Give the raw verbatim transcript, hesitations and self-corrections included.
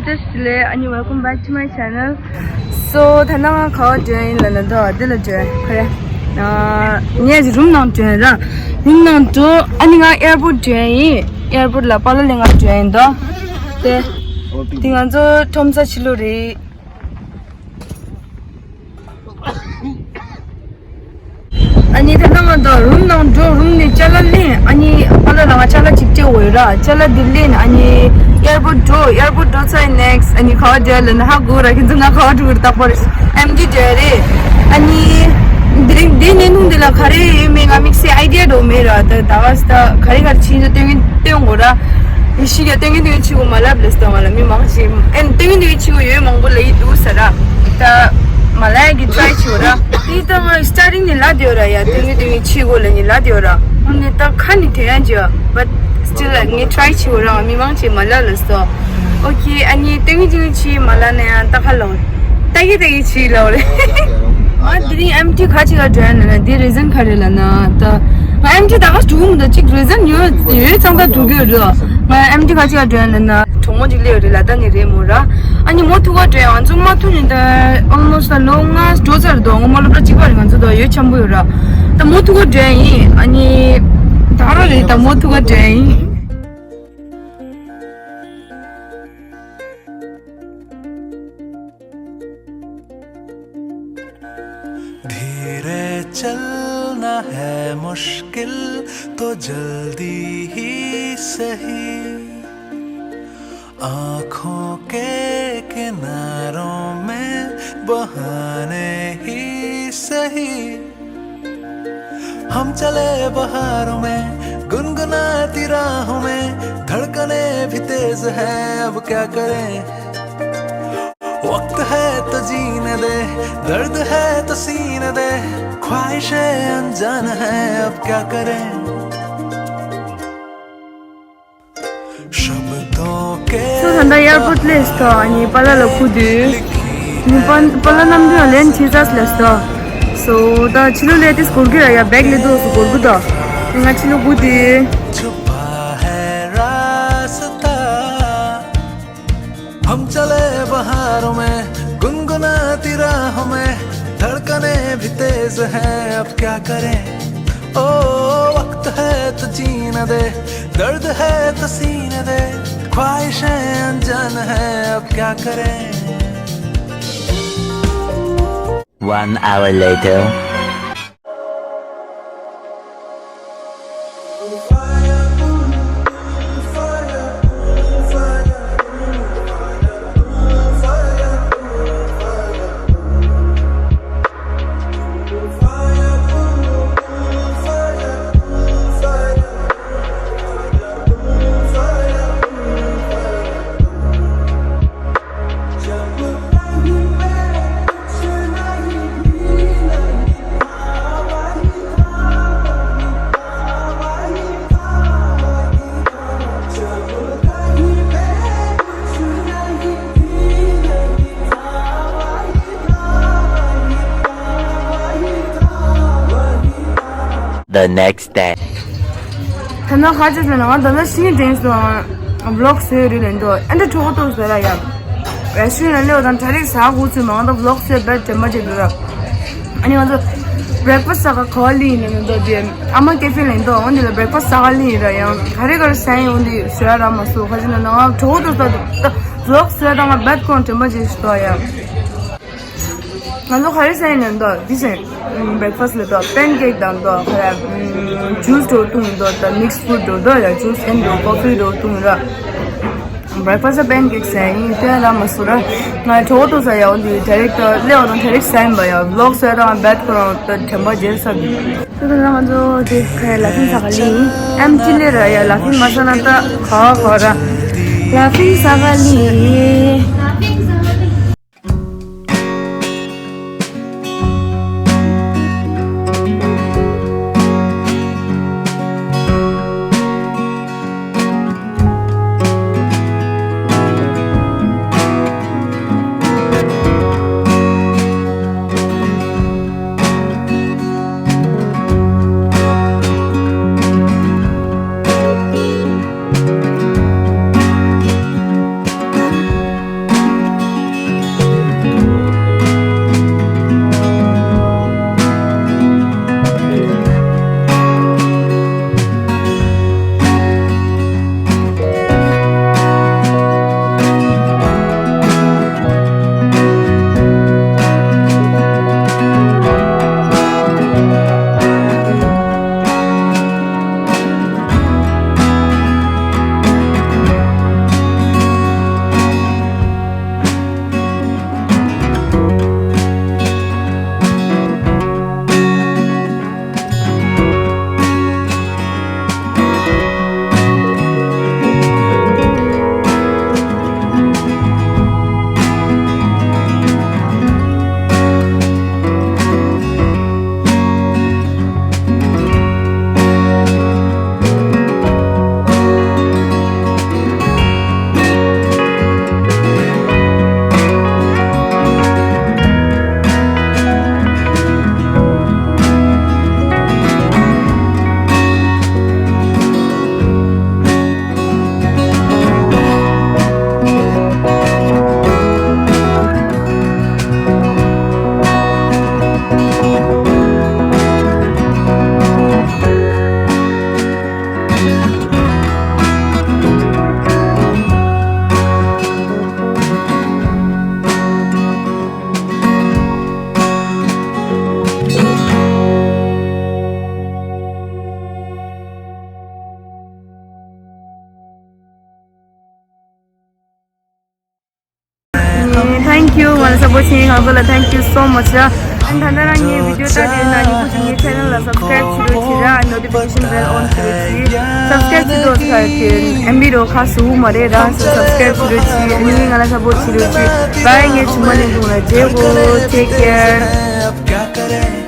བཀྲ་ཤིས་བདེ་ལེགས། ཨ་ནི། welcome back to my channel. So ད་ནང་ང་ག་པར་འགྲོ་ཡིན་ལབ་ན། ད་འདི་ལ་འགྲོ་ཡིན། ག་རེ། ཨ། ངས་རུམ་ནང་འགྲོ་ཡིན་ར། རུམ་ནང་འགྲོ། ཨ་ནི་ང་ཨེར་པོར་ཊི་འགྲོ་ཡིན། ཨེར་པོར་ཊི་ལ་པཱ་ལགས་ལེན་ག་འགྲོ་ཡིན་ད། དེ། དེ་ང་ཚོ་ཁྲོམ་ས་ཕྱི་ལོགས་རེད། ཨ་ནི་ད་ནང་ང་ད་རུམ་ནང་འགྲོ། རུམ་ནས་ཅ་ལག་ལེན། ཨ་ནི་པཱ་ལགས་ལ་ང་ཅ་ལག་ཅིག་སྤྲད་དགོས་ཡོད་ར། ཅ་ལག་འདི་ལེན། ཨ་ནི་ཨེར་པོར་ཊི་འགྲོ། ཨེར་པོར་ཊི་འགྲོ་ཚར་ནེག་སི་ཊི་ཨ་ནི་ག་པར་འགྲོ་ལབ་ན། ཧ་གོ་ར། ཁྱེད་ཚོ་ང་ག་པར་འགྲོ་གི་རེད། རྟག་པར་ཨེམ་ཊི་འགྲོ་རེད། ཨ་ནི་འདི་རིང་འདི་བརྙན་ཐུང་འདི་ལ་ག་རེ་ཡོད་མེད་ང་དམིགས་བསལ་ཨའི་ཌི་ཡ་འདྲ་བོ་མེད་ར། ད་ད་ག་ས་ད་ག་རེ་ག་རེ་བྱེད་ཀྱི་འདུག་སྟོན་གྱི་སྟོན་དགོས་ར། ཡེ་ཤེས་ཀྱི་སྟོན་གྱི་འདུག་བྱེད་དགོས་མ་ལབ་ལབ་སོང་། ང་ལ་མི་མང་ཞིག་ཨེ་སྟོན་གྱི་འདུག་བྱེད་དགོས་ཡོད་མང་པོ་ལབ་ཀྱི་འདུག་ཟེར་ར། ད་མ་ལབ་ཡ་གི་ཊི་རའི་བྱེད་དགོས་ར། དེ་ད་ང་སི་ཊར་ཊིང་ནས་ལབ་བསྡད་ཡོད་ར། ཡ་སྟོན་གྱི་འདུག་བྱེད་དགོས་ལབ་ནས་ལབ་བསྡད་ཡོད་ར། འོ་ནི་ད་ཁ་ནས་དྲན་ཡ་བྱེད་ཡ། བཊ་སི་ཊིལ་ལ་ངས་ཊི་རའི་བྱེད་དགོས་ར། ང་མི་མང་ཞིག་མ་ལབ་ལབ་སོང་། ཨོ་ཁེ། ཨ་ནི་སྟོན་གྱི་འདུག་བྱེད་མ་ལབ་ན་ཡང་ད་ཁ་ལོ། ལྟ་གི་ལྟ་གི་བྱེད་ལབ་རེད། ང་དེ་རིང་ཨེམ་ཊི་ག་ཅིག་ག་འགྲོ་ཡ་ལབ་ན། དེ་རི་ཛན་ག་རེ་ལབ་ན། ད་ང་ཨེམ་ཊི་ད་ག་འགྲོ་གི་མི་འདུག་ཅིག་རི་ཛན་ཡོད་ཡོད་ཙང་ད་འགྲོ་གི་ཡོད་རེད། ང་ཨེམ་ཊི་ག་ཅིག་ག་འགྲོ་ཡ་ལབ་ན། གྲོགས་མོ་ཅིག་སླེབས་ཡོད་རེད། ལ་དྭགས་ནས་རེད་མོ་ར། ཨ་ནི་མོ་ཐུག་ག་འགྲོ་ཡ། ང་ཚོ་མ་ཐུག་ནས་ད་ཨོལ་མོ་སི་ཊི་ལོ་ལྔ་འགྲོ་ཚར་འདུག་ངོ་མ་སློབ་གྲྭ་གཅིག་པ་རེད། ང་ཚོ་ད་ཡོད་འཆམ་པོ་ཡོད་ར། ད་མོ་ཐུག་ག་འགྲོ་ཡ་ཡིན། ཨ་ནི་ད་ར་རེད། ད་མོ་ཐུག་ག་འགྲོ་ཡ་ཡིན། धीरे चलना है मुश्किल, तो जल्दी ही सही। आंखों के किनारों में बहाने ही सही। हम चले बहारों में, गुनगुनाती राहों में, धड़कनें भी तेज हैं, अब क्या करें। वक्त है तो जीने दे, दर्द है तो सीने दे, ख्वाहिशें अनजान हैं, अब क्या करें। शब्दों के ད་ལྟ་ཨེར་པོར་ཊི་སླེབས་སོང་། ཨ་ནི་པཱ་ལགས་ལ་སྒུག་དུས། ཨ་ནི་པཱ་པཱ་ལགས་རྣམ་ཐོན་ལེན་བྱེད་ས་སླེབས་སོང་། སོ་ད་ཕྱི་ལོགས་ལ་ཏིས་འགོར་གི་ར། ཡ་བེག་ལ་ཏིས་འགོར་གི་འདུག་ང་ཕྱི་ལོགས་སྒུག་དུས། छुपा है रास्ता। हम चले बहारों में, गुनगुनाती राहों में, धड़कनें भी तेज हैं, अब क्या करें। ओ, वक्त है तो जीने दे, दर्द है तो सीने दे, ख्वाहिशें अनजान हैं, अब क्या करें। One hour later. The next day. ཐ་ན་ཁ་ཅིག་ལ་ང་ད་ལྟ་ཤིང་དྲན་སོང་། ཝི་ལོག་བཟོས་རེད་ལབ་འདུག་ཨ་འདྲ་གྲོགས་ཏོ་བཟོས་ར་ཡ། རེ་སི་ཊོ་རན་ཊི་ལ་སླེབས་དང་གྲ་སྒྲིག་ཟ་དགོས་ཚུལ་མང་ད་ཝི་ལོག་བཟོས་བེད་དྲན་པ་བརྗེད་འདུག་ར། ཨ་ནི་ང་ཚོ་བྷི་རེག་ཕ་སི་ཟ་ག་ག་བ་སླེབས་ཡིན་ལབ་འདུག་དེ་ཨ་མ་ཀེ་ཧྥེ་ལབ་འདུག་འོ་འདི་ལ་བྷི་རེག་ཕ་སི་ཟ་ག་སླེབས་ཡིན་ར། ཡང་ག་རེ་ག་རེ་ཟ་ཡིན་འོ་འདི་བཟོས་ར་མ་སོང་། ཁ་ཅིག་ལ་ང་གྲོགས་ཏོ་ཟ་འདུག་ད་ཝི་ལོག་བཟོས་དང་ང་བེད་ཁོང་དྲན་པ་བརྗེད་འདུག་ཡ། ང་ཚོ་ག་རེ་ཟ་ཡིན་ནམ་དོ། འདི་ཟེར། བྷི་རེག་ཕ་སི་ལ་དོ་པན་ཀེག་དང་དོ། ག་རེ། ཇུས་འདྲ་བོ་བཏུང་ཡིན་དོ། ད་མིག་སི་ཕུཌ་འདྲ་བོ་དོ་ཡ། ཇུས་ཨེན་ཌི་འདྲ་བོ་ཀོ་ཕི་འདྲ་བོ་བཏུང་ཡིན་ར། བྷི་རེག་ཕ་སི་ལ་པན་ཀེག་ཟ་ཡིན། དེ་ལ་མ་སུ་ར། ང་གྲོགས་ཏོ་ཟ་ཡ། འོ་འདི་ཌའི་རེག་ཊར་སླེབས་དང་ཌའི་རེག་ཟ་ཡིན་པ་ཡ། ཝི་ལོག་བཟོས་དང་བེད་ཁོ་རང་ད་དྲན་པ་བརྗེད་ས་འདུག་ད་ང་ཚོ་དེ་ག་རེ་ལ་ཕིང་ཟ་ག་སླེབས་ཡིན། ཨེམ་ཊི་ལ་ར་ཡ། ལ་ཕིང་མ་ཟ་ན་ད་ག་བ་ག་ར། ལ་ཕིང་ཟ་ག་སླེབས་ཡིན། བོ་ཆེན་གང་ཚོ་ལ་thank you so much ར། ཨན་ད་ནི་རང་ངའི་བི་ཌི་ཡོ་ལྟ་དེ་ན་ནི་ཀུ་ཅི་ངའི་channel ལ་subscribe བྱེད་རོགས་བྱེད་ར། notification bell on བྱེད་རོགས་བྱེད། subscribe བྱེད་དུས་ཁ་དེ་ཨན་བི་རོ་ཁ་སུ་མ་རེད་ར། subscribe བྱེད་རོགས་བྱེད། ཨ་ནི་ང་ལ་support བྱེད་རོགས་བྱེད། bye ངའི་ཆུང་མ་ནས་འདུག་ལ་བྱེད་གོ། take care.